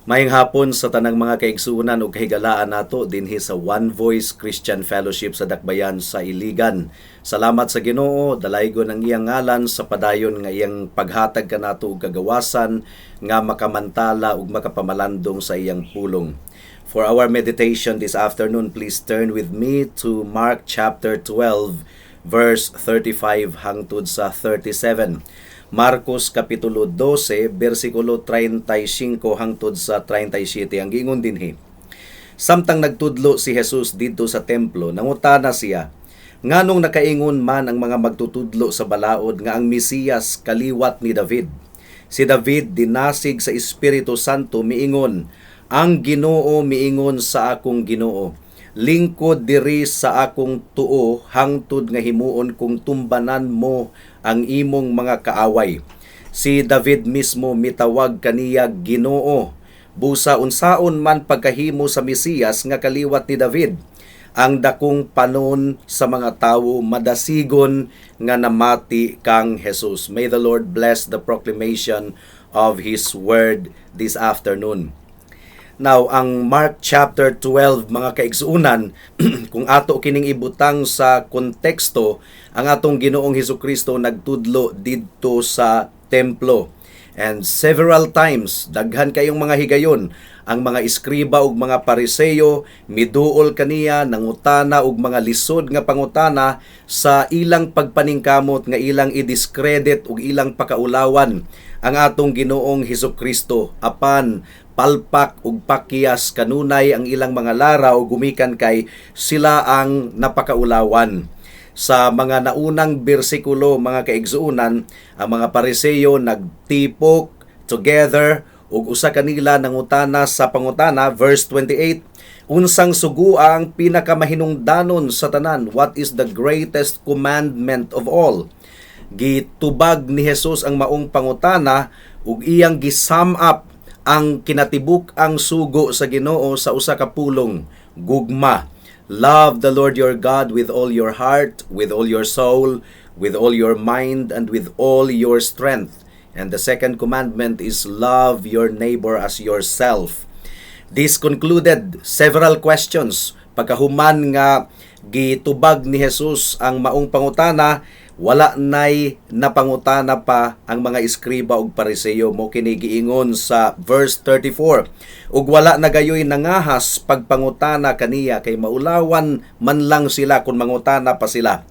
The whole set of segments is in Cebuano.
Maayong hapon sa tanang mga kaigsuonan ug kahigalaan nato dinhi sa One Voice Christian Fellowship sa Dakbayan sa Iligan. Salamat sa Ginoo, dalaygon ang iyang ngalan sa padayon nga iyang paghatag kanato og kagawasan nga makamantala ug makapamalandong sa iyang pulong. For our meditation this afternoon, please turn with me to Mark chapter 12 verse 35 hangtod sa 37. Marcos kapitulo 12 bersikulo 35 hangtod sa 37 ang giingon dinhi. Samtang nagtudlo si Jesus didto sa templo, nangutana siya, "Nganong nakaingon man ang mga magtutudlo sa balaod nga ang Mesiyas kaliwat ni David? Si David dinasig sa Espiritu Santo miingon, 'Ang Ginoo miingon sa akong Ginoo, lingkod diri sa akong tuo hangtod nga himuon kong tumbanan mo ang imong mga kaaway.' Si David mismo mitawag kaniya Ginoo. Busa unsaon man pagkahimo sa Mesiyas nga kaliwat ni David?" Ang dakong panon sa mga tawo madasigon nga namati kang Jesus. May the Lord bless the proclamation of His word this afternoon. Now, ang Mark chapter 12, mga kaigsuunan, kung ato kining ibutang sa konteksto, ang atong Ginoong Hesukristo nagtudlo didto sa templo. And several times, daghan kayong mga higayon, ang mga eskriba ug mga Pariseyo miduol kaniya, nangutana og mga lisod nga pangutana sa ilang pagpaningkamot nga ilang i-discredit ug ilang pakaulawan ang atong Ginoong Hesukristo. Apan palpak ug pakyas kanunay ang ilang mga laraw gumikan kay sila ang napakaulawan. Sa mga naunang bersikulo, mga kaigsuonan, ang mga Pariseyo nagtipok together ug usa kanila nangutana sa pangutana, verse 28, "Unsang sugua ang pinakamahinungdanon sa tanan? What is the greatest commandment of all?" Gitubag ni Jesus ang maong pangutana ug iyang gi-sum up ang kinatibuk-ang sugo sa Ginoo sa usa ka pulong, gugma. Love the Lord your God with all your heart, with all your soul, with all your mind, and with all your strength. And the second commandment is love your neighbor as yourself. This concluded several questions. Pagkahuman nga gitubag ni Jesus ang maong pangutana, wala nay napangutana pa ang mga eskriba ug Pariseyo. Mo kini giingon sa verse 34, ug wala na gayoy nangahas pagpangutana kaniya kay maulawan man lang sila kung mangutana pa sila.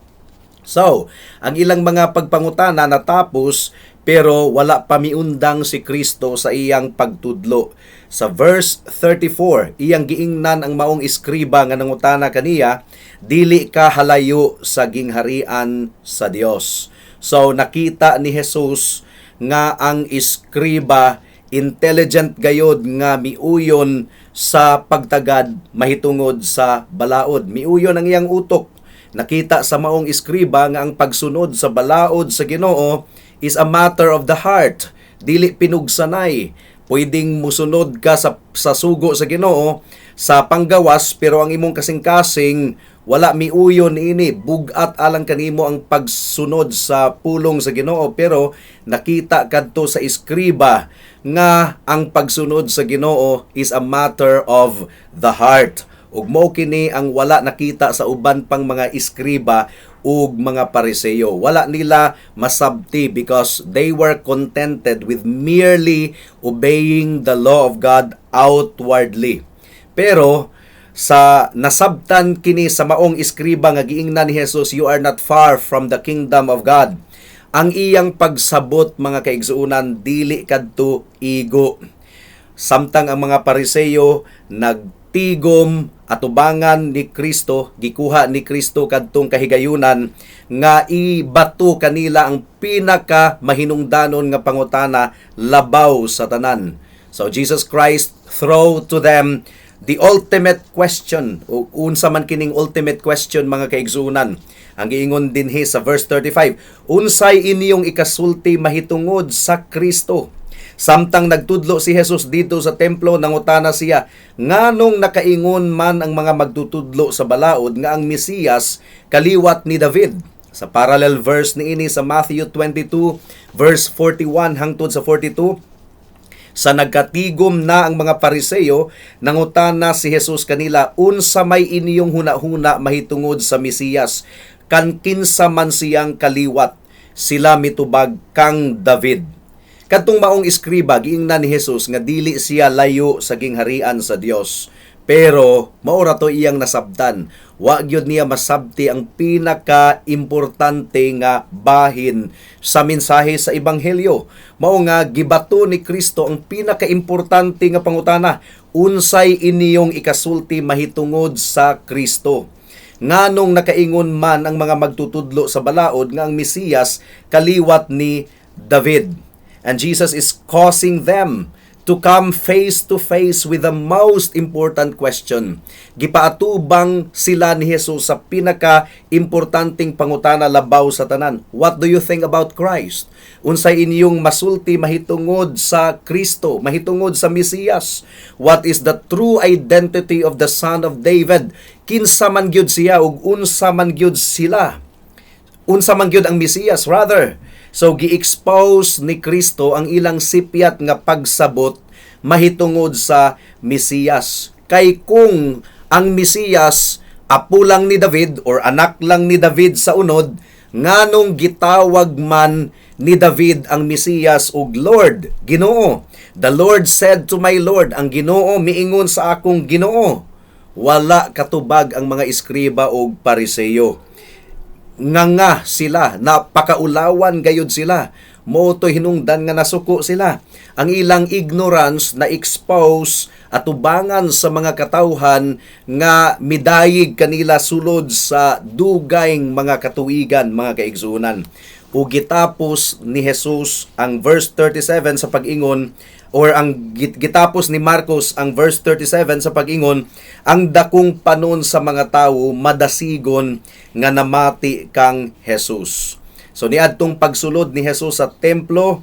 So, ang ilang mga pagpangutana natapos pero wala pa miundang si Kristo sa iyang pagtudlo. Sa verse 34, iyang giingnan ang maong eskriba nga nangutana kaniya, "Dili ka halayo sa gingharian sa Dios." So nakita ni Jesus nga ang eskriba intelligent gayod nga miuyon sa pagtagad mahitungod sa balaod. Miuyon ang iyang utok. Nakita sa maong eskriba nga ang pagsunod sa balaod sa Ginoo is a matter of the heart. Dili pinugsanay. Pwedeng musunod ka sa sugo sa Ginoo sa panggawas pero ang imong kasing-kasing wala miuyon ini, bugat alang kanimo ang pagsunod sa pulong sa Ginoo. Pero nakita kadto sa eskriba nga ang pagsunod sa Ginoo is a matter of the heart, ug mao kini ang wala nakita sa uban pang mga eskriba ug mga Pariseyo. Wala nila masabti because they were contented with merely obeying the law of God outwardly. Pero sa nasabtan kini sa maong eskriba nga giingnan ni Jesus, "You are not far from the kingdom of God." Ang iyang pagsabot, mga kaigsuonan, dili kadto igo. Samtang ang mga Pariseyo nagtigom atubangan ni Kristo, gikuha ni Kristo kadtong kahigayunan nga ibato kanila ang pinaka mahinungdanon nga pangutana labaw sa tanan. So Jesus Christ throw to them the ultimate question. O unsa man kining ultimate question, mga kaigsuonan? Ang giingon dinhi sa verse 35, "Unsay inyong ikasulti mahitungod sa Kristo?" Samtang nagtudlo si Jesus dito sa templo, nangutana siya, "Nganong nakaingon man ang mga magtutudlo sa balaod nga ang Mesiyas kaliwat ni David?" Sa parallel verse niini sa Matthew 22 verse 41 hangtod sa 42, Sa nagkatigom na ang mga Pariseo, nangutana si Jesus kanila, "Unsa may inyong hunahuna mahitungod sa Mesiyas? Kan kinsa man siyang kaliwat?" Sila mitubag, "Kang David." Kadtong maong eskriba, giingnan ni Jesus nga dili siya layo sa gingharian sa Dios. Pero mao ra to iyang nasabtan. Wa gyud niya masabti ang pinaka-importante nga bahin sa mensahe sa ebanghelyo. Mao nga gibato ni Kristo ang pinaka-importante nga pangutana: "Unsay inyong ikasulti mahitungod sa Kristo? Nganong nakaingon man ang mga magtutudlo sa balaod nga ang Mesiyas kaliwat ni David?" And Jesus is causing them to come face to face with the most important question. Gipaatubang sila ni Jesus sa pinaka-importanteng pangutana labaw sa tanan. What do you think about Christ? Unsay inyong masulti mahitungod sa Kristo, mahitungod sa Mesiyas? What is the true identity of the Son of David? Kinsa man gyud siya ug unsa man gyud sila? Unsa man gyud ang Mesiyas, rather? So gi-expose ni Kristo ang ilang sipyat nga pagsabot mahitungod sa Mesiyas. Kay kung ang Mesiyas apo lang ni David or anak lang ni David sa unod, nganong gitawag man ni David ang Mesiyas og Lord, Ginoo? "The Lord said to my Lord," ang Ginoo miingon sa akong Ginoo. Wala katubag ang mga eskriba og Pariseo. Nga nga sila, napakaulawan gayud sila. Mao to'y hinungdan nga nasuko sila. Ang ilang ignorance na expose atubangan sa mga katawhan nga midayig kanila sulod sa dugayng mga katuigan, mga kaigsuonan. Ug gitapos ni Jesus ang verse 37 sa pag-ingon, or ang gitapos ni Marcos ang verse 37 sa pag-ingon, ang dakong panon sa mga tawo madasigon nga namati kang Jesus. So niadtong pagsulod ni Jesus sa templo,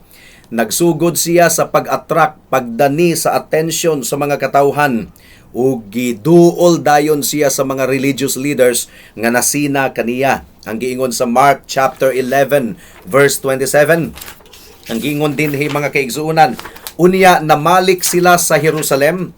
nagsugod siya sa pag-attract, pagdani sa attention sa mga katawhan, ug giduol dayon siya sa mga religious leaders nga nasina kaniya. Ang giingon sa Mark chapter 11 verse 27, ang giingon dinhi, mga kaigsuonan, unya namalik sila sa Jerusalem.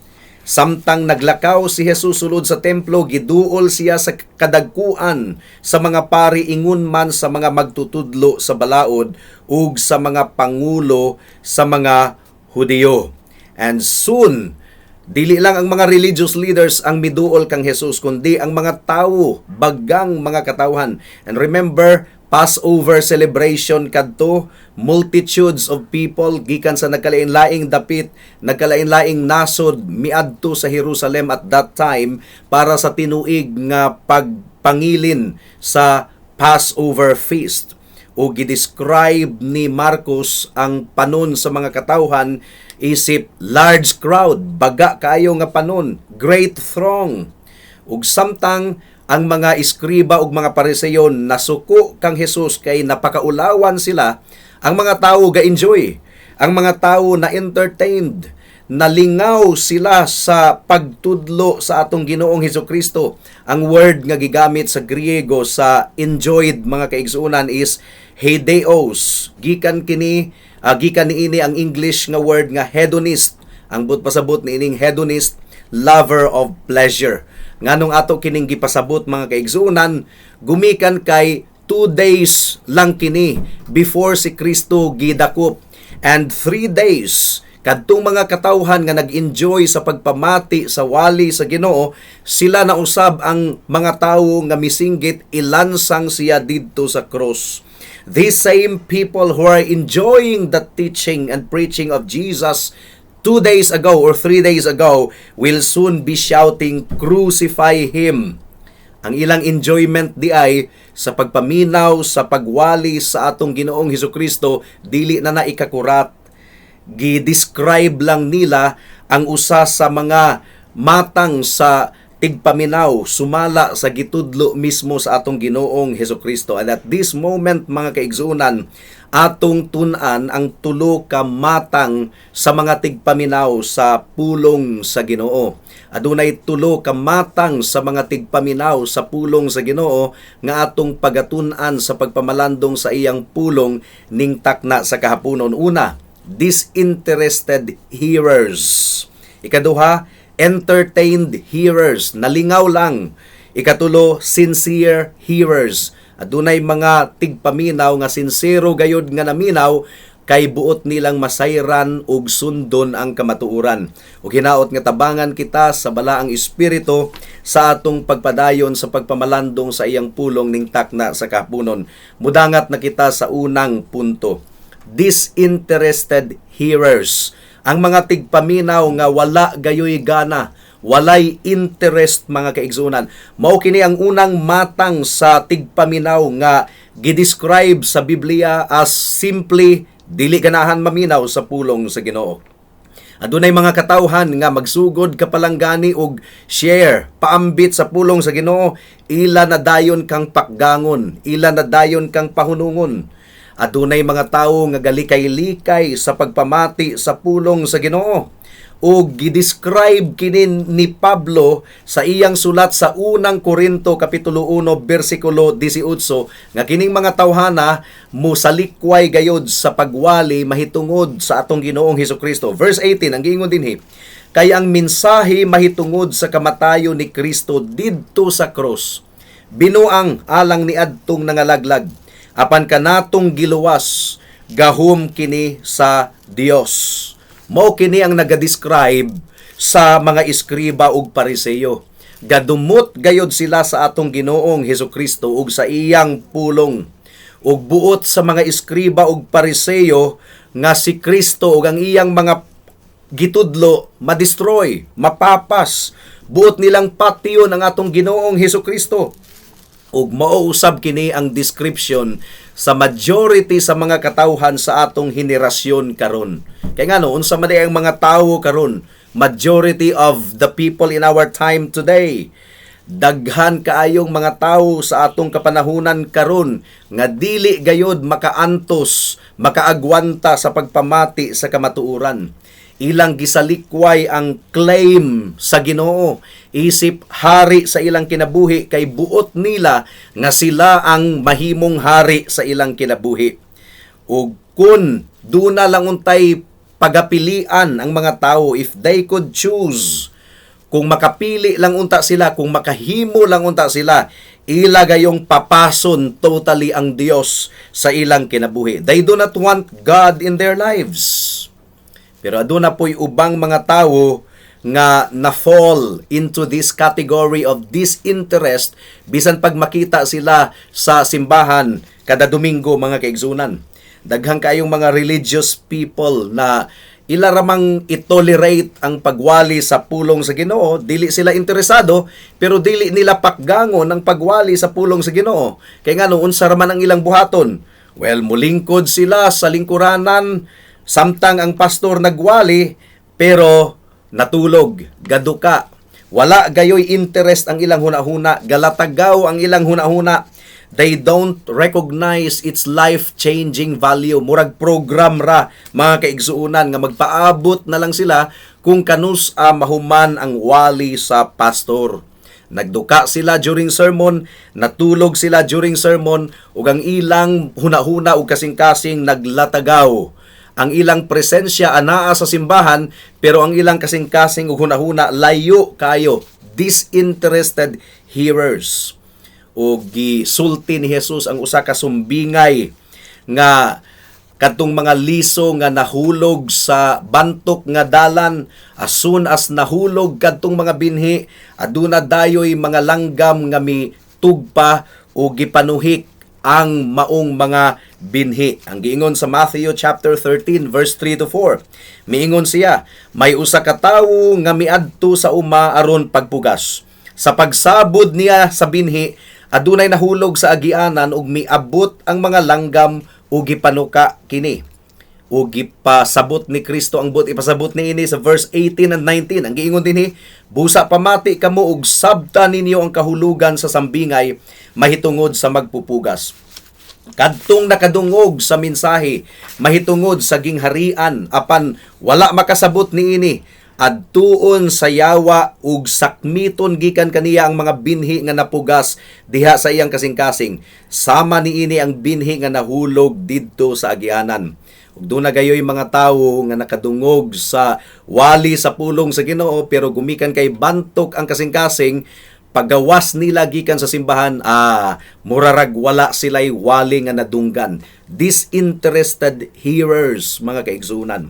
Samtang naglakaw si Jesus sulod sa templo, giduol siya sa kadagkuan sa mga pari ingon man sa mga magtutudlo sa balaod ug sa mga pangulo sa mga Hudiyo. And soon, dili lang ang mga religious leaders ang miduol kang Jesus, kundi ang mga tawo, bagang mga katawhan. And remember, Passover celebration kadto, multitudes of people gikan sa nagkalain-laing dapit, nagkalain-laing nasod miadto sa Jerusalem at that time para sa tinuig nga pagpangilin sa Passover feast. O gidescribe ni Marcos ang panon sa mga katawhan isip large crowd, baga kaayo nga panon, great throng. Ug samtang ang mga eskriba ug mga Pariseo nasuko kang Jesus kay napakaulawan sila, ang mga tawo ga-enjoy. Ang mga tawo na entertained, nalingaw sila sa pagtudlo sa atong Ginoong Hesus Kristo. Ang word nga gigamit sa Griego sa enjoyed, mga kaigsuonan, is hedeos. Gikan niini ang English nga word nga hedonist. Ang buot pasabot niining hedonist, lover of pleasure. Nganong ato kining gipasabot, mga kaigsuonan? Gumikan kay 2 days lang kini before si Kristo gidakop and 3 days kadtong mga katawhan nga nag-enjoy sa pagpamati sa wali sa Ginoo, sila na usab ang mga tawo nga misinggit ilansang siya didto sa cross. These same people who are enjoying the teaching and preaching of Jesus 2 days ago or 3 days ago will soon be shouting, "Crucify him." Ang ilang enjoyment di ay sa pagpaminaw, sa pagwali sa atong Ginoong Hesus Kristo, dili na na ikakurat. Gi-describe lang nila ang usa sa mga matang sa tigpaminaw sumala sa gitudlo mismo sa atong Ginoong Hesus Kristo. And at this moment, mga kaigsuonan, atong tun-an ang tulo ka matang sa mga tigpaminaw sa pulong sa Ginoo. Adunay tulo ka matang sa mga tigpaminaw sa pulong sa Ginoo nga atong pagatun-an sa pagpamalandong sa iyang pulong ning takna sa kahaponon. Una, Disinterested hearers. Ikaduha, entertained hearers, nalingaw lang. Ikatulo, sincere hearers. Adunay mga tigpaminaw nga sinsero gayod nga naminaw kay buot nilang masayran ug sundon ang kamatuoran. Ug hinaot nga tabangan kita sa Balaang Espiritu sa atong pagpadayon sa pagpamalandong sa iyang pulong ning takna sa kahaponon. Mudangat na kita sa unang punto. Disinterested hearers. Ang mga tigpaminaw nga wala gayoy gana, walay interest, mga kaigsunan. Mao kini ang unang matang sa tigpaminaw nga gidescribe sa Biblia as simply dili ganahan maminaw sa pulong sa Ginoo. Adunay mga katawhan nga magsugod ka palanggani og share, paambit sa pulong sa Ginoo, ila na dayon kang pakgangon, ila na dayon kang pahunungon. Adunay mga tawo nga galikay-likay sa pagpamati sa pulong sa Ginoo. O gidescribe kini ni Pablo sa iyang sulat sa Unang Korinto kapitulo 1 bersikulo 18 nga kining mga tawhana musalikway gayod sa pagwali mahitungod sa atong Ginoong Hesukristo. Verse 18 ang giingon dinhi, "Kay ang mensahe mahitungod sa kamatayon ni Kristo didto sa krus binuang alang niadtong nangalaglag, apan kanatong giluwas gahom kini sa Dios." Mao kini ang naga-describe sa mga eskriba ug Pariseo. Gadumot gayod sila sa atong Ginoong Hesukristo ug sa iyang pulong. Ug buot sa mga eskriba ug Pariseo nga si Kristo ug ang iyang mga gitudlo ma-destroy, mapapas. Buot nilang patyon ang atong Ginoong Hesukristo. Ug mao usab kini ang description sa majority sa mga katawhan sa atong henerasyon karon. Kay ngano, unsa man ang mga tawo karon? Majority of the people in our time today. Daghan kaayong mga tawo sa atong kapanahunan karon nga dili gayod makaantos, makaagwanta sa pagpamati sa kamatuoran. Ilang gisalikway ang claim sa Ginoo isip hari sa ilang kinabuhi kay buot nila nga sila ang mahimong hari sa ilang kinabuhi. Ug kun duna lang untay pagapilian ang mga tao, if they could choose, kung makapili lang unta sila, kung makahimo lang unta sila, ila gayong papason totally ang Dios sa ilang kinabuhi. They do not want God in their lives. Pero aduna po'y ubang mga tawo nga na-fall into this category of disinterest bisan pag makita sila sa simbahan kada Domingo, mga kaigsunan. Daghan kayong mga religious people na ila ramang i-tolerate ang pagwali sa pulong sa Ginoo, dili sila interesado pero dili nila pakgangon ang pagwali sa pulong sa Ginoo. Kay ngano, unsa raman ang ilang buhaton? Well, mulingkod sila sa lingkuranan samtang ang pastor nagwali, pero natulog, gaduka. Wala gayoy interest ang ilang hunahuna, galatagaw ang ilang hunahuna. They don't recognize its life-changing value. Murag program ra, mga kaigsuunan, nga magpaabot na lang sila kung kanus a mahuman ang wali sa pastor. Nagduka sila during sermon, natulog sila during sermon, ug ang ilang hunahuna ug kasing-kasing naglatagaw. Ang ilang presensya anaa sa simbahan, pero ang ilang kasing-kasing ug hunahuna layo kayo. Disinterested hearers. O gisulti ni Jesus ang usa ka sumbingay nga kadtong mga liso nga nahulog sa bantok nga dalan. As soon as nahulog kadtong mga binhi, aduna dayoy mga langgam nga mitugpa o gipanuhik ang maong mga binhi. Ang giingon sa Matthew chapter 13 verse 3 to 4. Miingon siya, "May usa ka tawo nga miadto sa uma aron pagpugas. Sa pagsabod niya sa binhi, adunay nahulog sa agianan ug miabot ang mga langgam ug gipanuka kini." O gipasabot ni Kristo ang buot ipasabot niini sa verse 18 and 19. Ang giingon dinhi, "Busa pamati kamo ug sabta ninyo ang kahulugan sa sambingay mahitungod sa magpupugas. Kadtong nakadungog sa mensahe mahitungod sa gingharian apan wala makasabot niini, adtuon sa yawa ug sakmiton gikan kaniya ang mga binhi nga napugas diha sa iyang kasing-kasing. Sama niini ang binhi nga nahulog didto sa agianan." Ug duna gayoy mga tawo nga nakadungog sa wali sa pulong sa Ginoo, pero gumikan kay bantok ang kasing-kasing, pagawas nila gikan sa simbahan, murarag wala sila'y wali nga nadunggan. Disinterested hearers, mga kaigsunan.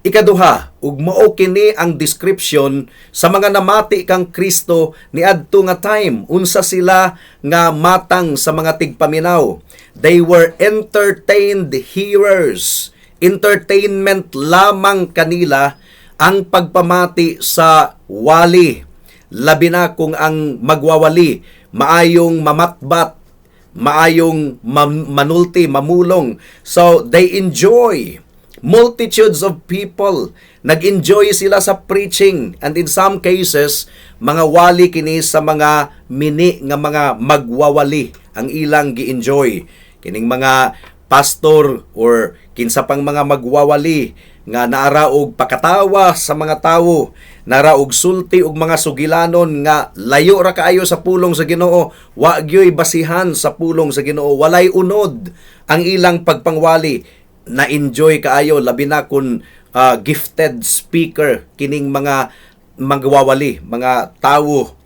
Ikaduha, ug mao kini ang description sa mga namati kang Kristo niadto nga time, unsa sila nga matang sa mga tigpaminaw. They were entertained hearers. Entertainment lamang kanila ang pagpamati sa wali. Labi na kung ang magwawali maayong mamatbat, maayong manulti, mamulong. So they enjoy multitudes of people. Nag-enjoy sila sa preaching, and in some cases, mga wali kini sa mga mini nga mga magwawali ang ilang gi-enjoy. Kining mga pastor or kinsa pang mga magwawali nga naara og pakatawa sa mga tawo, nara og sulti og mga sugilanon nga layo ra kaayo sa pulong sa Ginoo, wa gyoy basihan sa pulong sa Ginoo, walay unod ang ilang pagpangwali, na-enjoy kaayo, labi na kun gifted speaker kining mga magwawali, mga tawo.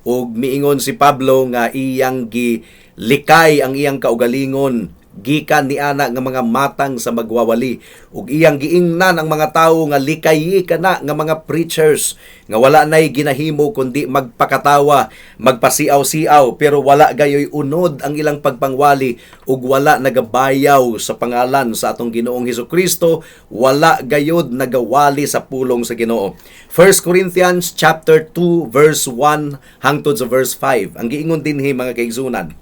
Ug miingon si Pablo nga iyang gilikay ang iyang kaugalingon gikan ni ana nga mga matang sa magwawali, ug iyang giingnan ang mga tawo nga likayi kana nga mga preachers nga wala nay ginahimo kundi magpakatawa, magpasiaw-siaw, pero wala gayoy unod ang ilang pagpangwali ug wala nagabayaw sa pangalan sa atong Ginoong Hesukristo, wala gayod nagawali sa pulong sa Ginoo. 1 Corinthians chapter 2 verse 1 hangtod sa verse 5. Ang giingon dinhi, mga kaigsunan: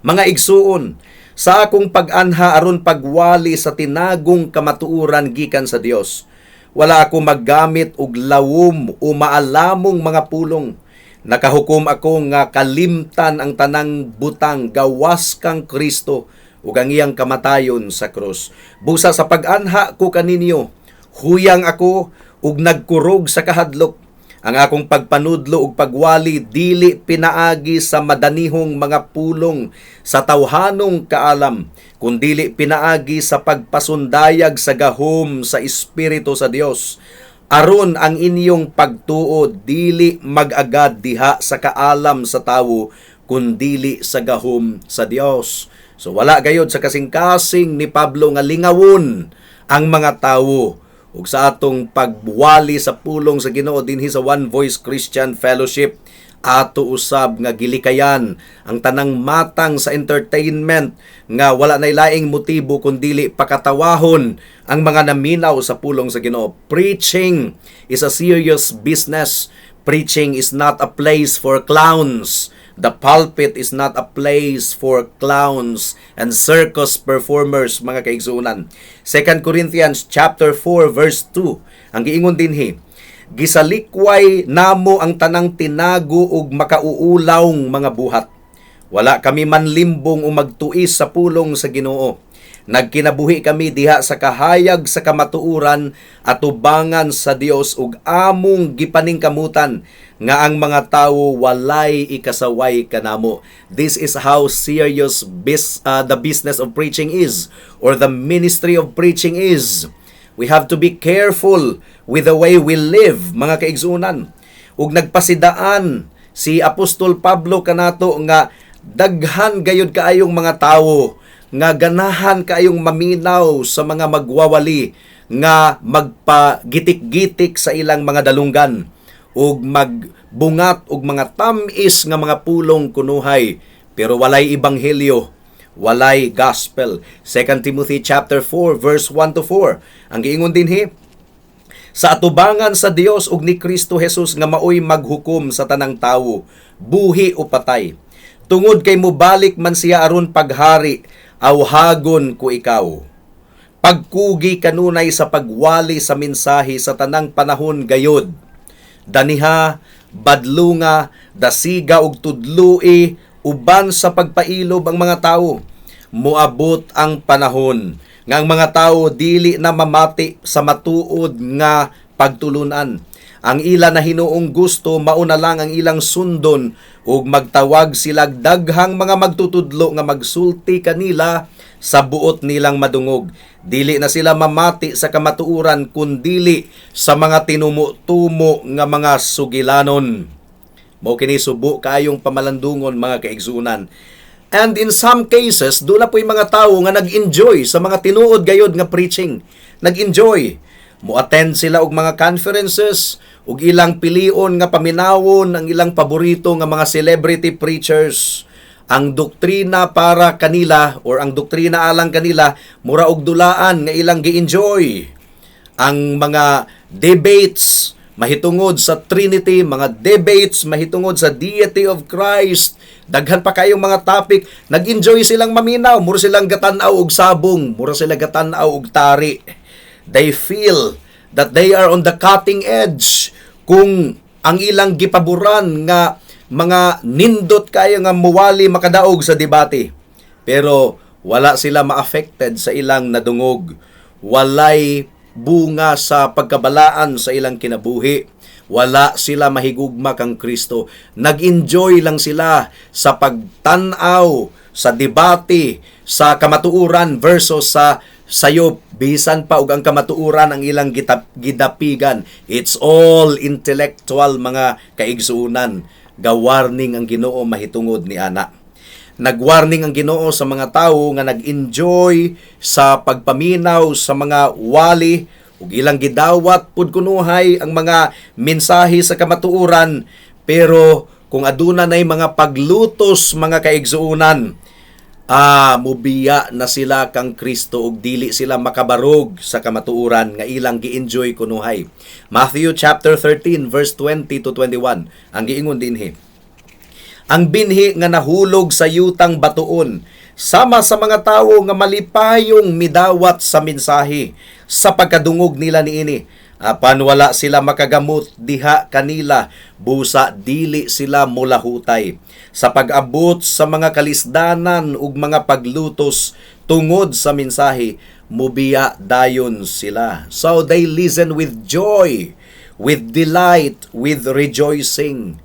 "Mga igsuon, sa akong pag-anha aron pagwali sa tinagong kamatuoran gikan sa Dios, wala ako maggamit og lawom o maalamong mga pulong. Nakahukom ako nga kalimtan ang tanang butang gawas kang Kristo ug ang iyang kamatayon sa krus. Busa sa pag-anha ko kaninyo, huyang ako ug nagkurog sa kahadlok. Ang akong pagpanudlo ug pagwali dili pinaagi sa madanihong mga pulong sa tawhanong kaalam, kundili pinaagi sa pagpasundayag sa gahom sa Espiritu sa Dios, aron ang inyong pagtuo dili mag-agad diha sa kaalam sa tawo, kundili sa gahom sa Dios." So wala gayod sa kasing-kasing ni Pablo nga lingawon ang mga tawo. Ug sa atong pagwali sa pulong sa Ginoo dinhi sa One Voice Christian Fellowship, ato usab nga gilikayan ang tanang matang sa entertainment nga wala nay laing motibo kundili pakatawahon ang mga naminaw sa pulong sa Ginoo. Preaching is a serious business. Preaching is not a place for clowns. The pulpit is not a place for clowns and circus performers, mga kaigsuonan. 2 Corinthians chapter 4 verse 2. Ang giingon dinhi: "Gisalikway namo ang tanang tinago ug makauulawng mga buhat. Wala kami manlimbong o magtuis sa pulong sa Ginoo. Nagkinabuhi kami diha sa kahayag sa kamatuoran atubangan sa Dios, ug among gipaningkamutan nga ang mga tawo walay ikasaway kanamo." This is how serious the business of preaching is or the ministry of preaching is. We have to be careful with the way we live, mga kaigsunan. Ug nagpasidaan si Apostol Pablo kanato nga daghan gayud kaayong mga tawo nga ganahan kaayong maminaw sa mga magwawali nga magpagitik-gitik sa ilang mga dalunggan ug magbungat og mga tam-is nga mga pulong kunuhay, pero walay ebanghelyo, walay gospel. 2 Timothy chapter 4 verse 1 to 4. Ang giingon dinhi: "Sa atubangan sa Dios ug ni Kristo Jesus nga maoy maghukom sa tanang tawo, buhi o patay. Tungod kay mobalik man siya aron paghari, awhagon ko ikaw. Pagkugi kanunay sa pagwali sa mensahe sa tanang panahon gayod. Daniha, badlunga, dasiga ug tudloi uban sa pagpailob ang mga tawo. Moabot ang panahon nga ang mga tawo dili na mamati sa matuod nga pagtulunan. Ang ila na hinuong gusto, mauna lang ang ilang sundon. Ug magtawag sila daghang mga magtutudlo nga magsulti kanila sa buot nilang madungog. Dili na sila mamati sa kamatuoran kundili sa mga tinumo-tumo nga mga sugilanon. Mao kini subo kaayong pamalandungon, mga kaigsunan. And in some cases, duna po'y mga tawo nga nag-enjoy sa mga tinuod gayod nga preaching. Nag-enjoy. Mo-attend sila og mga conferences ug ilang pilion nga paminawon ang ilang paborito nga mga celebrity preachers. Ang doktrina para kanila or ang doktrina alang kanila mura og dulaan nga ilang gi-enjoy. Ang mga debates mahitungod sa Trinity, mga debates mahitungod sa deity of Christ, daghan pa kayong mga topic, nag-enjoy silang maminaw, mura silang gatan-aw og sabong, mura sila gatan-aw og tari. They feel that they are on the cutting edge kung ang ilang gipaboran nga mga nindot kayo nga muwali makadaog sa debate. Pero wala sila ma-affected sa ilang nadungog. Walay bunga sa pagkabalaan sa ilang kinabuhi. Wala sila mahigugma kang Kristo. Nag-enjoy lang sila sa pagtan-aw, sa debate, sa kamatuoran versus sa sayop, bisan pa og ang kamatuoran ang ilang gidapigan. It's all intellectual, mga kaigsuunan. Ga-warning ang Ginoo mahitungod ni ana. Nagwarning ang Ginoo sa mga tawo nga nag-enjoy sa pagpaminaw sa mga wali ug ilang gidawat pud kunuhay ang mga mensahe sa kamatuoran, pero kung aduna nay mga paglutos, mga kaigsuonan, mubiya na sila kang Kristo ug dili sila makabarog sa kamatuoran nga ilang gi-enjoy kunuhay. Matthew chapter 13 verse 20 to 21 ang giingon dinhi. Ang binhi nga nahulog sa yutang batuon sama sa mga tawo nga malipayong midawat sa mensahe sa pagkadungog nila niini. Apan wala sila makagamot diha kanila, busa dili sila mulahutay. Sa pag-abot sa mga kalisdanan ug mga paglutos tungod sa mensahe, mubiya dayon sila. So they listen with joy, with delight, with rejoicing.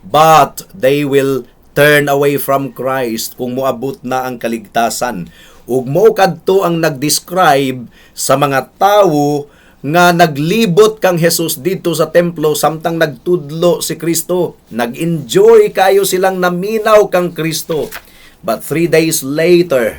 But they will turn away from Christ kung moabot na ang kaligtasan. Ug mao kadto ang nag-describe sa mga tawo nga naglibot kang Jesus didto sa templo samtang nagtudlo si Kristo. Nag-enjoy kayo silang naminaw kang Kristo. But 3 days later,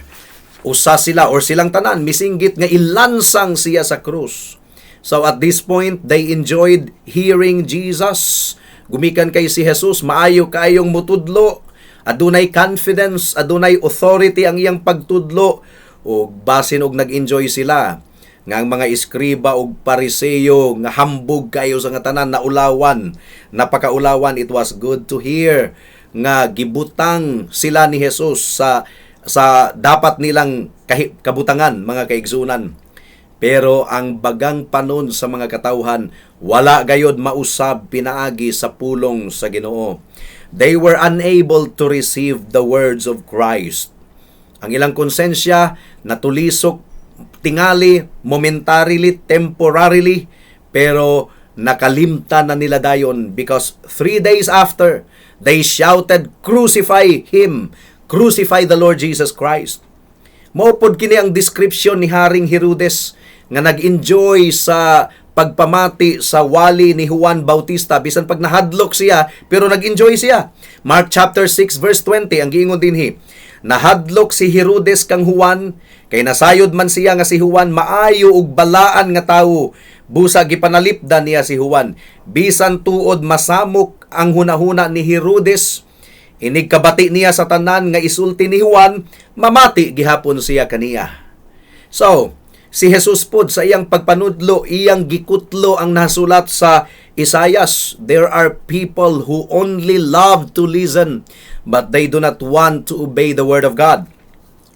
usa sila or silang tanan misinggit nga ilansang siya sa krus. So at this point, they enjoyed hearing Jesus. Gumikan kay si Jesus, maayo kayong mutudlo. Adunay confidence, adunay authority ang iyang pagtudlo. Ug basin og nag-enjoy sila nga ang mga eskriba ug Pariseo nga hambog kayo sa nga tanan naulawan, napakaulawan. It was good to hear nga gibutang sila ni Jesus sa dapat nilang kabutangan, mga kaigsunan. Pero ang bagang panon sa mga katawhan wala gayod mausab pinaagi sa pulong sa Ginoo. They were unable to receive the words of Christ. Ang ilang konsensya natulisok tingali, momentarily, temporarily, pero nakalimtan na nila dayon because 3 days after, they shouted, "Crucify him! Crucify the Lord Jesus Christ!" Mao pod kini ang description ni Haring Herodes nga nag-enjoy sa pagpamati sa wali ni Juan Bautista bisan pag nahadlok siya, pero nag-enjoy siya. Mark chapter 6 verse 20 ang giingon dinhi. Nahadlok si Herodes kang Juan kay nasayod man siya nga si Juan maayo ug balaan nga tawo. Busa gipanalipdan niya si Juan. Bisan tuod masamok ang hunahuna ni Herodes, inig kabati niya sa tanan nga isulti ni Juan, mamati gihapon siya kaniya. So, si Jesus pod sa iyang pagpanudlo, iyang gikutlo ang nasulat sa Isaias. There are people who only love to listen, but they do not want to obey the word of God.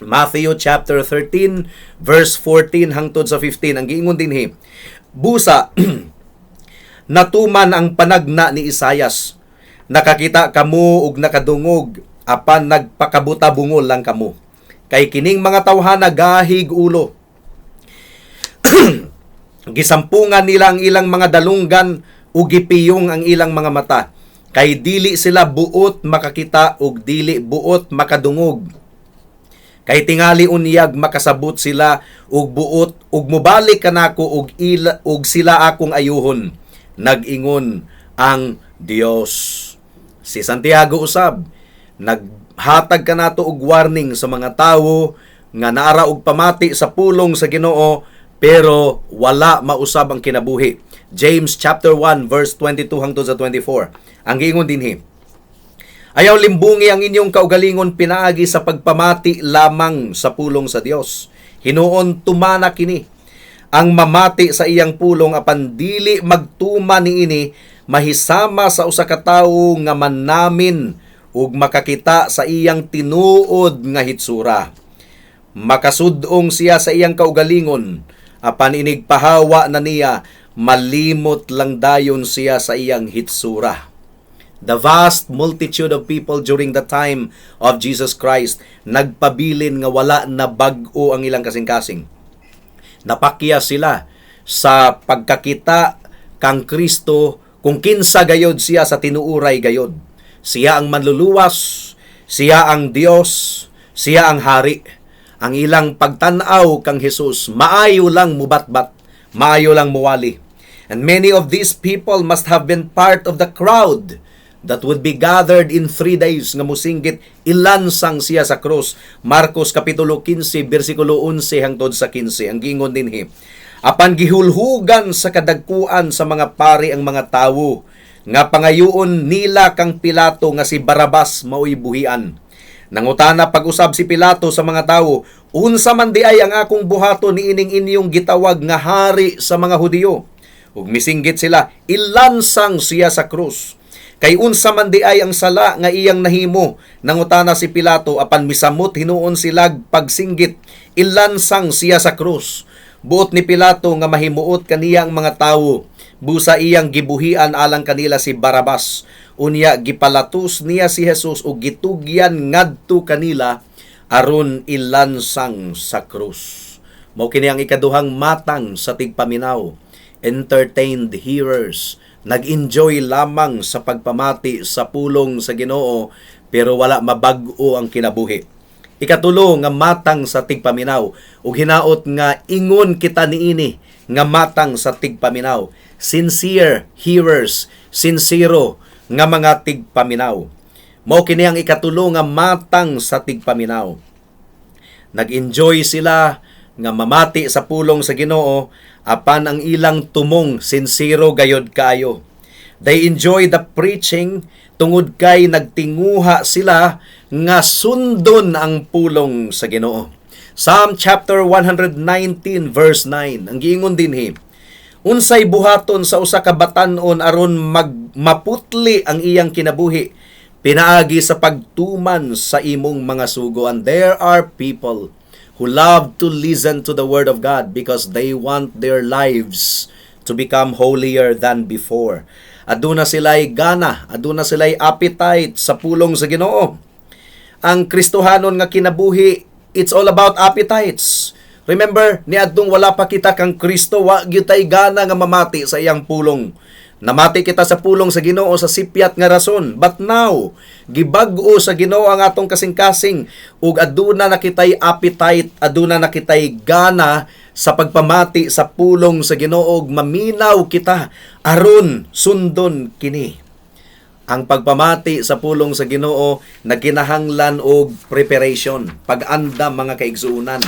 Matthew chapter 13 verse 14 hangtod sa 15 ang giingon dinhi. Busa natuman ang panagna ni Isayas. Nakakita kamo ug nakadungog apan nagpakabuta bungol lang kamo. Kay kining mga tawhana gahig ulo. Gisampungan nila ang ilang mga dalunggan ug gipiyong ang ilang mga mata. Kay dili sila buot makakita ug dili buot makadungog. Kay tingali unyag makasabot sila ug buot ug mobalik kanako ug ila, ug sila akong ayuhon, nag-ingon ang Dios. Si Santiago usab naghatag kanato og warning sa mga tawo nga naara og pamati sa pulong sa Ginoo pero wala mausab ang kinabuhi. James chapter 1 verse 22 hangtod sa 24. Ang giingon dinhi: "Ayaw limbungi ang inyong kaugalingon pinaagi sa pagpamati lamang sa pulong sa Dios. Hinuon tumana kini. Ang mamati sa iyang pulong apan dili magtuma niini mahisama sa usa ka tawo nga manamin ug makakita sa iyang tinuod nga hitsura. Makasudong siya sa iyang kaugalingon apan inig pahawa na niya, malimot lang dayon siya sa iyang hitsura." The vast multitude of people during the time of Jesus Christ nagpabilin nga wala na bag-o ang ilang kasing-kasing. Napakya sila sa pagkakita kang Kristo kung kinsa gayod siya sa tinuuray gayod. Siya ang manluluwas, siya ang Dios, siya ang hari. Ang ilang pagtan-aw kang Jesus, maayo lang mubatbat, maayo lang muwali. And many of these people must have been part of the crowd that would be gathered in 3 days nga musinggit, "Ilansang siya sa krus." Marcos Kapitulo 15, bersikulo 11 hangtod sa 15. Ang gingon dinhi: "Apan gihulhugan sa kadagkuan sa mga pari ang mga tawo nga pangayoon nila kang Pilato nga si Barabas maoy buhian. Nangutana pag-usab si Pilato sa mga tawo, 'Unsa man diay ang akong buhaton niining inyong gitawag nga hari sa mga Hudiyo?' Ug misinggit sila, 'Ilansang siya sa krus.' 'Kay unsa man diay ang sala nga iyang nahimo?' nangutana si Pilato. Apan misamot hinuon sila pagsinggit, 'Ilansang siya sa krus.' Buot ni Pilato nga mahimuot kaniya ang mga tawo. Busa iyang gibuhian alang kanila si Barabas. Unya gipalatos niya si Jesus ug gitugyan ngadto kanila aron ilansang sa krus." Mao kini ang ikaduhang matang sa tigpaminaw. Entertained hearers. Nag-enjoy lamang sa pagpamati sa pulong sa Ginoo pero wala mabag-o ang kinabuhi. Ikatulo nga matang sa tigpaminaw, ug hinaot nga ingon kita niini nga matang sa tigpaminaw. Sincere hearers, sincero nga mga tigpaminaw. Mao kini ang ikatulo nga matang sa tigpaminaw. Nag-enjoy sila nga mamati sa pulong sa Ginoo apan ang ilang tumong sincero gayod kaayo. They enjoy the preaching tungod kay nagtinguha sila nga sundon ang pulong sa Ginoo. Psalm chapter 119 verse 9. Ang giingon dinhi: "Unsay buhaton sa usa ka batan-on aron maputli ang iyang kinabuhi pinaagi sa pagtuman sa imong mga sugo?" And there are people who love to listen to the word of God because they want their lives to become holier than before. Aduna sila'y gana, aduna sila'y appetite sa pulong sa Ginoo. Ang Kristohanon nga kinabuhi, it's all about appetites. Remember, niadtong wala pa kita kang Kristo, wa gyud tay gana nga mamati sa iyang pulong. Namati kita sa pulong sa Ginoo sa sipyat nga rason. But now, gibag-o sa Ginoo ang atong kasing-kasing ug aduna na kitay appetite, aduna na kitay gana sa pagpamati sa pulong sa Ginoo ug maminaw kita aron sundon kini. Ang pagpamati sa pulong sa Ginoo nagkinahanglan og preparation, pag-andam, mga kaigsuonan.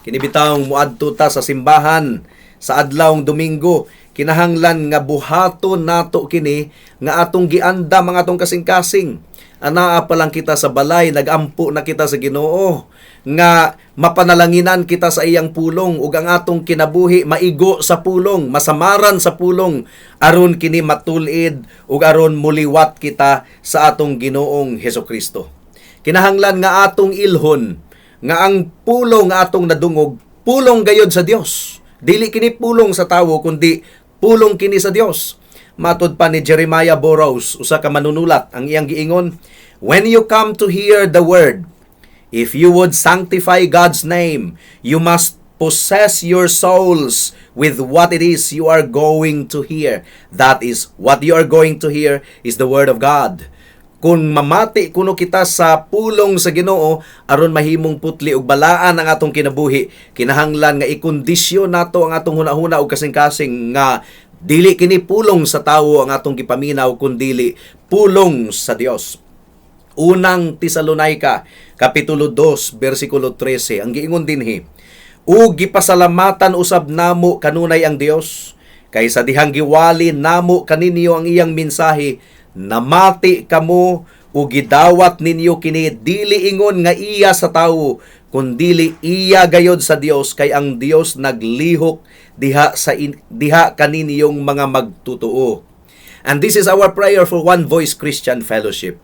Kini bitawng muadto ta sa simbahan sa adlawng Domingo, kinahanglan nga buhaton nato kini nga atong giandam ang atong kasing-kasing. Anaa pa lang kita sa balay, nagampo na kita sa Ginoo nga mapanalanginan kita sa iyang pulong ug ang atong kinabuhi maigo sa pulong, masamaran sa pulong aron kini matul-id ug aron muliwat kita sa atong Ginoong Hesukristo. Kinahanglan nga atong ilhon nga ang pulong nga atong nadungog, pulong gayod sa Dios. Dili kini pulong sa tawo kundi pulong kini sa Dios. Matud pa ni Jeremiah Burroughs, usa ka manunulat, ang iyang giingon, "When you come to hear the word, if you would sanctify God's name, you must Possess your souls with what it is you are going to hear. That is, what you are going to hear is the Word of God. Kung mamati kuno kita sa pulong sa Ginoo aron mahimong putli ug balaan ang atong kinabuhi, kinahanglan nga ikondisyon nato ang atong hunahuna ug kasing-kasing nga dili kini pulong sa tawo ang atong gipaminaw kundili pulong sa Dios. Unang Tesalonica, Kapitulo 2, versikulo 13, ang giingon dinhi, "Ug gipasalamatan usab namo kanunay ang Dios kay sa dihang giwali namo kaninyo ang iyang mensahe, namati kamo ug gidawat ninyo kini, dili ingon nga iya sa tawo kundili iya gayod sa Dios, kay ang Dios naglihok diha kaninyong mga magtutuo." And this is our prayer for One Voice Christian Fellowship,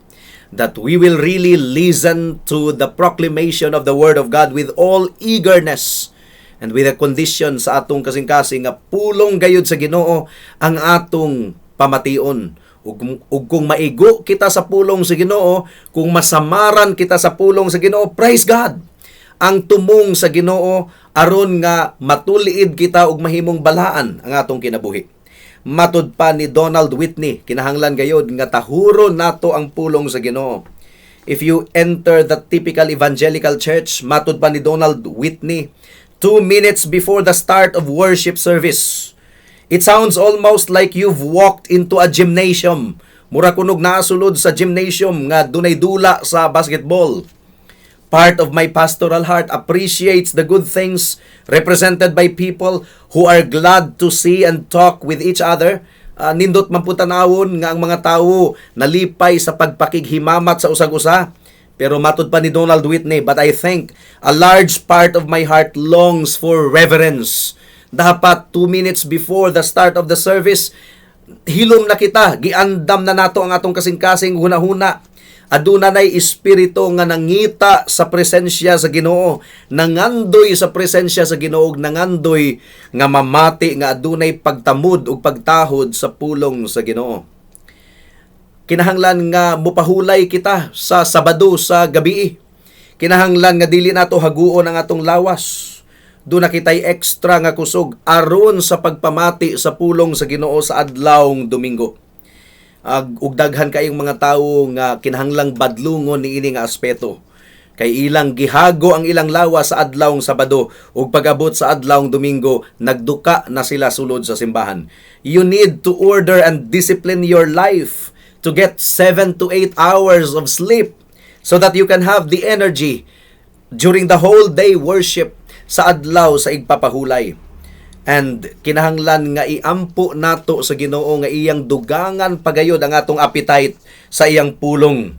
that we will really listen to the proclamation of the Word of God with all eagerness and with a condition sa atong kasing-kasing nga pulong gayud sa Ginoo ang atong pamation. Ug kung maigo kita sa pulong sa Ginoo, kung masamaran kita sa pulong sa Ginoo, praise God. Ang tumong sa Ginoo aron nga matuliid kita ug mahimong balaan ang atong kinabuhi. Matud pa ni Donald Whitney, kinahanglan gayod nga tahuron nato ang pulong sa Ginoo. If you enter the typical evangelical church, matud pa ni Donald Whitney, 2 minutes before the start of worship service, it sounds almost like you've walked into a gymnasium. Mura kunog naasulod sa gymnasium nga dunay dula sa basketball. Part of my pastoral heart appreciates the good things represented by people who are glad to see and talk with each other. Nindot man pud tan-awon nga ang mga tawo nalipay sa pagpakighimamat sa usag-usa. Pero matud pa ni Donald Whitney, "But I think a large part of my heart longs for reverence." Dapat 2 minutes before the start of the service, hilom na kita, giandam na nato ang atong kasing-kasing hunahuna. Aduna nay espiritu nga nangita sa presensya sa Ginoo, nangandoy sa presensya sa Ginoo, ug nangandoy nga mamati nga adunay pagtamod ug pagtahod sa pulong sa Ginoo. Kinahanglan nga mupahulay kita sa Sabado sa gabi. Kinahanglan nga dili nato haguon ang atong lawas. Duna kitay extra nga kusog aron sa pagpamati sa pulong sa Ginoo sa adlawng Domingo. Ug daghan kayong mga tawo nga kinahanglang badlungon niini nga aspeto. Kay ilang gihago ang ilang lawas sa adlawng Sabado ug pag-abot sa adlawng Domingo, nagduka na sila sulod sa simbahan. You need to order and discipline your life to get 7 to 8 hours of sleep so that you can have the energy during the whole day worship sa adlaw sa igpapahulay. And kinahanglan nga iampo nato sa Ginoo nga iyang dugangan pagayod ang atong appetite sa iyang pulong.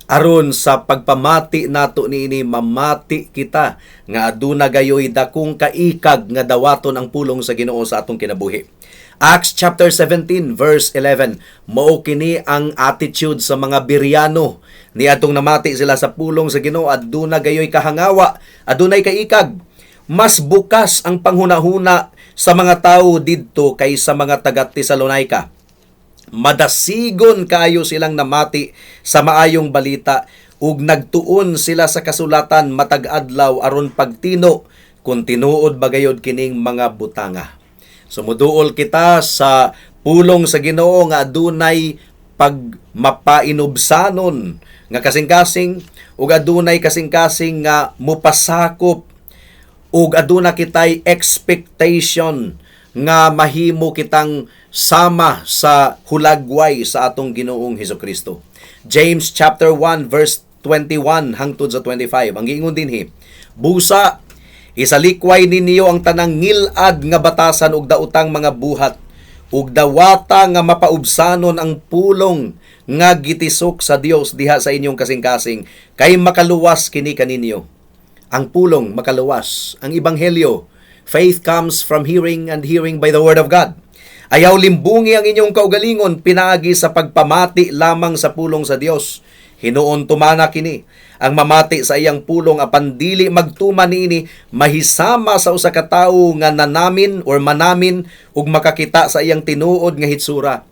Aron sa pagpamati nato niini, mamati kita nga aduna gayoy dakong kaikag nga dawaton ang pulong sa Ginoo sa atong kinabuhi. Acts chapter 17 verse 11, mao kini ang attitude sa mga Bereano niadtong namati sila sa pulong sa Ginoo. Aduna gayoy kahangawa, adunay kaikag. Mas bukas ang panghunahuna sa mga tawo didto kaysa mga taga Tesalonica. Madasigon kaayo silang namati sa maayong balita ug nagtuon sila sa kasulatan matag adlaw aron pagtino kung tinuod ba gayod kining mga butanga. So muduol kita sa pulong sa Ginoo nga adunay pagmapainubsanon nga kasing-kasing ug adunay kasing-kasing nga mupasakop ug aduna kitay expectation nga mahimo kitang sama sa hulagway sa atong Ginoong Hesukristo. James chapter 1 verse 21 hangtod sa 25. Ang giingon dinhi, "Busa isalikway ninyo ang tanang ngilad nga batasan ug daotang mga buhat ug dawata nga mapaubsanon ang pulong nga gitisok sa Dios diha sa inyong kasing-kasing, kay makaluwas kini kaninyo." Ang pulong makaluwas, ang ebanghelyo. Faith comes from hearing and hearing by the word of God. Ayaw limbungi ang inyong kaugalingon pinaagi sa pagpamati lamang sa pulong sa Dios. Hinuon tumana kini. Ang mamati sa iyang pulong apan dili magtuman niini mahisama sa usa ka tawo nga nanamin or manamin ug makakita sa iyang tinuod nga hitsura.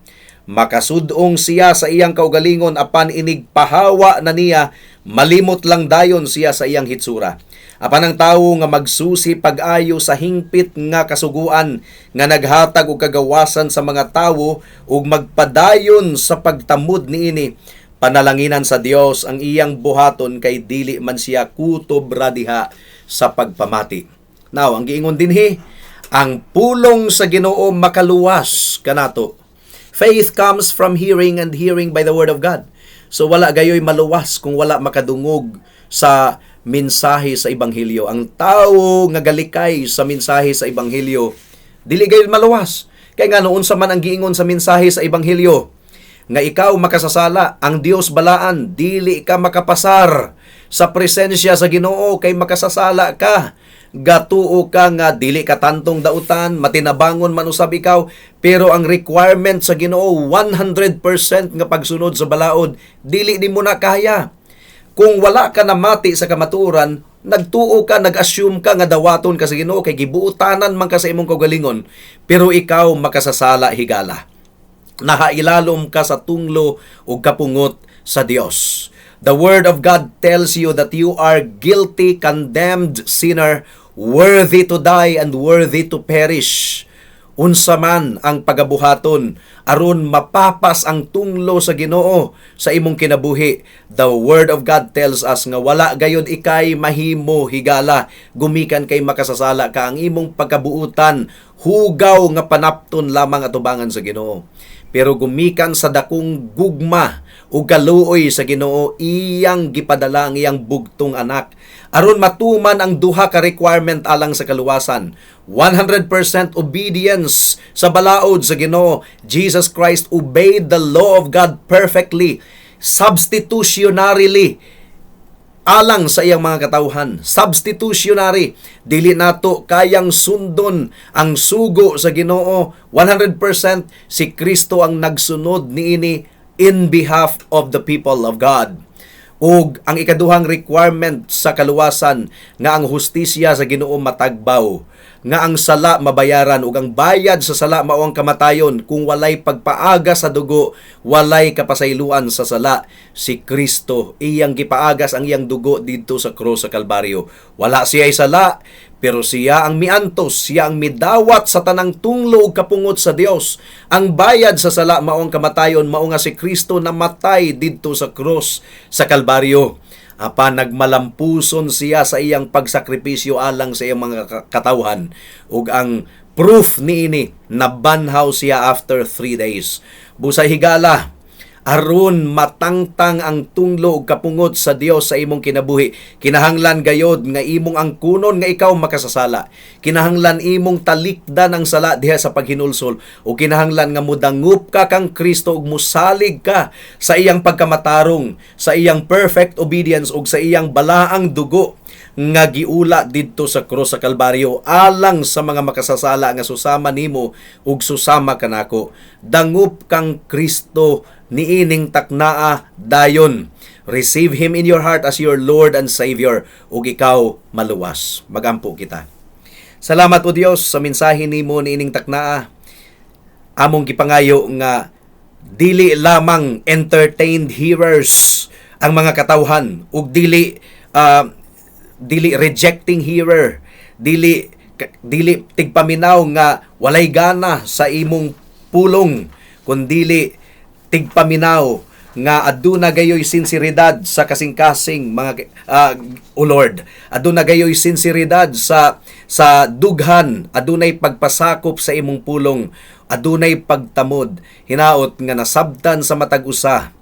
Makasudong siya sa iyang kaugalingon apan inig pahawa na niya, malimot lang dayon siya sa iyang hitsura. Apan ang tawo nga magsusi pag-ayo sa hingpit nga kasuguan nga naghatag og kagawasan sa mga tawo ug magpadayon sa pagtamod niini, panalanginan sa Dios ang iyang buhaton kay dili man siya kutob ra diha sa pagpamati. Now, ang giingon dinhi, ang pulong sa Ginoo makaluwas kanato. Faith comes from hearing, and hearing by the word of God. So wala gayoy maluwas kung wala makadungog sa mensahe sa ebanghelyo. Ang tawo nga galikay sa mensahe sa ebanghelyo, dili gayon maluwas. Kay nga unsa man ang giingon sa mensahe sa ebanghelyo? Nga ikaw makasasala, ang Dios balaan, dili ka makapasar sa presensya sa Ginoo kay makasasala ka. Gatuo ka nga dili ka tantong dautan, matinabangon man usab ikaw, pero ang requirement sa Ginoo, 100% nga pagsunod sa balaod, dili nimo na kaya. Kung wala ka namati sa kamatuoran, nagtuo ka, nag-assume ka nga dawaton ka sa Ginoo kay gibuotanan man ka sa imong kaugalingon, pero ikaw makasasala, higala. Nahailalom ka sa tunglo ug kapungot sa Dios. The word of God tells you that you are guilty, condemned sinner, worthy to die and worthy to perish. Unsa man ang pagabuhaton aron mapapas ang tunglo sa Ginoo sa imong kinabuhi, the word of God tells us nga wala gayod ikay mahimo, higala, gumikan kay makasasala ka. Ang imong pagkabuutan, hugaw nga panapton lamang atubangan sa Ginoo. Pero gumikan sa dakong gugma ug kaluoy sa Ginoo, iyang gipadala ang iyang bugtong anak aron matuman ang duha ka requirement alang sa kaluwasan: 100% obedience sa balaod sa Ginoo. Jesus Christ obeyed the law of God perfectly, substitutionarily, alang sa iyang mga katawhan. Substitutionary. Dili nato kayang sundon ang sugo sa Ginoo 100%. Si Kristo ang nagsunod niini in behalf of the people of God. Ug ang ikaduhang requirement sa kaluwasan, nga ang hustisya sa Ginoo matagbaw, nga ang sala mabayaran, ug ang bayad sa sala mao ang kamatayon. Kung walay pagpaagas sa dugo, walay kapasayloan sa sala. Si Kristo, iyang gipaagas ang iyang dugo didto sa krus sa Kalbaryo. Wala siya sala, pero siya ang miantos, siya ang midawat sa tanang tunglo ug kapungot sa Dios. Ang bayad sa sala mao ang kamatayon, mao nga si Kristo namatay didto sa krus sa Kalbaryo. Apan nagmalampuson siya sa iyang pagsakripisyo alang sa iyang mga katawhan. Ug ang proof niini, nabanhaw siya after 3 days. Busay, higala, aron matangtang ang tunglo ug kapungot sa Dios sa imong kinabuhi, kinahanglan gayod nga imong angkunon nga ikaw makasasala. Kinahanglan imong talikdan ang sala diha sa paghinulsol, ug kinahanglan nga mudangup ka kang Kristo ug musalig ka sa iyang pagkamatarong, sa iyang perfect obedience ug sa iyang balaang dugo nga giula didto sa krus sa Kalbaryo alang sa mga makasasala nga susama nimo ug susama kanako. Dangup kang Kristo niining taknaa dayon. Receive Him in your heart as your Lord and Savior ug ikaw maluwas. Magampo kita. Salamat, O Dios, sa mensahe nimo niining taknaa. Among gipangayo nga dili lamang entertained hearers ang mga katawhan ug dili rejecting hearer, dili tigpaminaw nga walay gana sa imong pulong, kundili tigpaminaw nga aduna gayoy sinseridad sa kasing-kasing mga O Lord, aduna gayoy sinseridad sa dughan, adunay pagpasakop sa imong pulong, adunay pagtamod. Hinaot nga nasabtan sa matag usa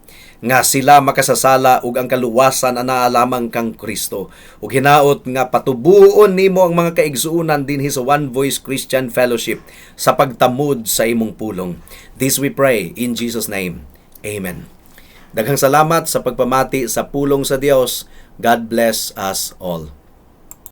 nga sila makasasala ug ang kaluwasan anaa lamang kang Kristo. Ug hinaot nga patubuon nimo ang mga kaigsuonan dinhi sa One Voice Christian Fellowship sa pagtamod sa imong pulong. This we pray in Jesus' name. Amen. Daghang salamat sa pagpamati sa pulong sa Dios. God bless us all.